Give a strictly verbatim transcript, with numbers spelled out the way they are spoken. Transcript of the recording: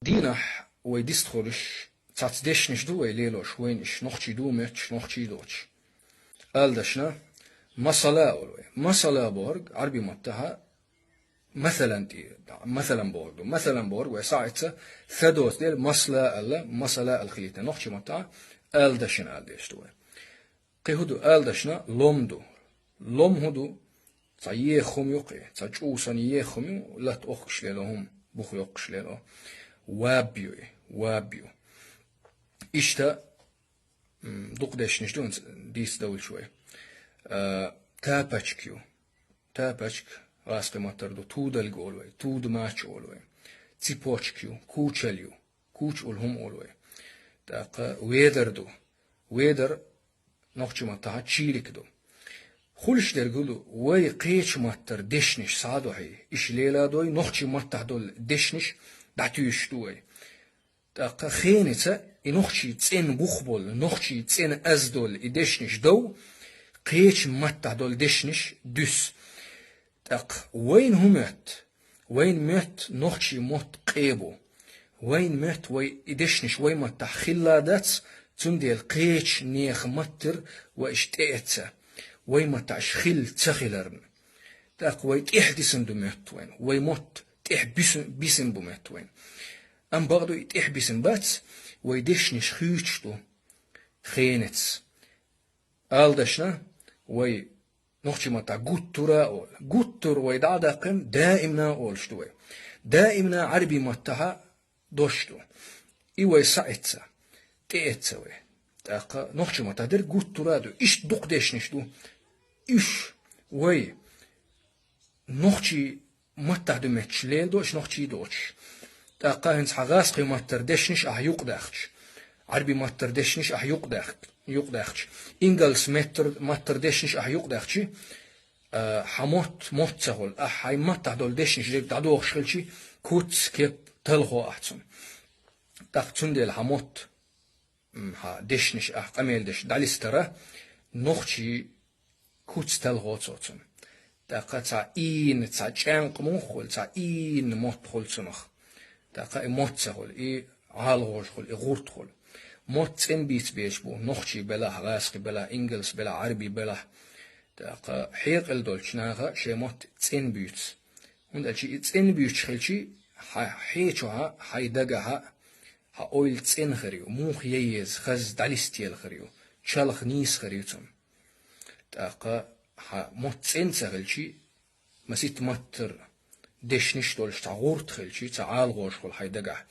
Дийнахь вай дистхуьлуш цхьацца дешнаш ду вай лелош, вайна иш нохчий ду моьттуш, нохчий доцуш. Ала дашна, масала олу вай. Масала бохург Ӏарби маттахьа масалан тӀе, масалан бохург ду. Масалан бохург вай схьаэцна, са доцу дела масла аьлла, масала аьлла хилийта. Нохчий маттахьа ала дашна ала дезаш ду вай. Кхин хӀун ду ала дашна, лом ду. Лом хӀун ду? Цхьа еха хӀума ю кхин, цхьа чӀу санна еха хӀума ю, латта охкуш лело хӀума, бух йоккхуш лело. Ваб ю и, ваб ю. Иштта, м, дукха дешнаш ду хӀинца дийца довлуш вай. А, тапочка ю. Тапочка гӀазкхийн маттара ду, тудалг олу вай, тудмач олу вай. Цепочка ю, кучаль ю, куча олу хӀума олу вай. ТӀаккха ведар ду. Ведар нохчий маттахьа чийлик ду. Хуьлуш дерг хӀун ду, вай кхечу маттара дешнаш схьа а дохьий, иш леладой, нохчий маттахь долу дешнаш дӀатуьйсуш ду вай. ТӀаккха хенаца и нохчий цӀена бух болу, нохчий цӀена аз долу и дешнаш дов, кхечу маттахь долу дешнаш дуьсу. ТӀаккха вайна хӀун моьтту? Вайна моьтту нохчий мотт къе бу. Вайна моьтту вай и дешнаш вай маттахь хилла дац, цундела кхечу нехан маттара вай иш тӀеэцна, вай маттахь иш хилла ца хиларна. ТӀаккха вай тӀехь дисина ду моьтту вайна, вай мотт тӀехь бисина, бисина бу моьтту вайна. Амма бакъду и тӀехь бисина бац, вай дешнаш хуьйцуш ду хенаца. Ала дашна, вай нохчий маттахь гуттара а олу. Гуттара вай дӀа а даьккхина, даимна а олуш ду вай. Даимна Ӏарби маттахьа дош ду. И вай схьаэцна, тӀеэцна вай. ТӀаккха нохчий маттахь дерг гуттара а ду. Иштта дукха дешнаш ду. Уьш вай нохчий маттахь ду моьттуш леладо, иш нохчий доцуш. ТӀаккха хӀинца хьан гӀазкхийн маттара дешнаш ахь юкъадаьхча, Ӏарби маттара дешнаш ахь юкъадаьхча, юкъадаьхча, ингалс меттар-, маттара дешнаш ахь юкъадаьхча, а, хьан мотт, мотт ца хуьлу, ахь хьайн маттахь долу дешнаш дерг дӀадохуш хилчи, куц, кеп, талхо ахь цунна. ТӀаккха цундела хьан мотт, м, хьан дешнаш ахь къамел деш дӀалистара, нохчий куц талхо цо цунна. ТӀаккха цхьа ийна, цхьа чӀенкъа мух хуьлу, цхьа ийна мотт хуьлу цунах. ТӀаккха и мотт ца хуьлу, и гӀалагӀожа хуьлу, и гӀурт хуьлу. Мотт цӀена бийца безаш бу, нохчий белахь, гӀазкхий белахь, ингалс белахь, Ӏарби белахь. ТӀаккха хьекъал долчу наха шайн мотт цӀена буьйцу. ХӀунда аьлча и цӀена буьйцуш хилчи, хьан хьечухьа, хьайн дагахьа, хьан ойла цӀена хир ю, муха ян еза, хаза дӀалистелла хир ю, чалха нийса хир ю цунна. ТӀаккха хьан мотт цӀена ца хилчи, масийтта маттара дешнаш долуш цхьа гӀурт хилчи, цхьа гӀалагӀожа хуьлу хьайн дагахь.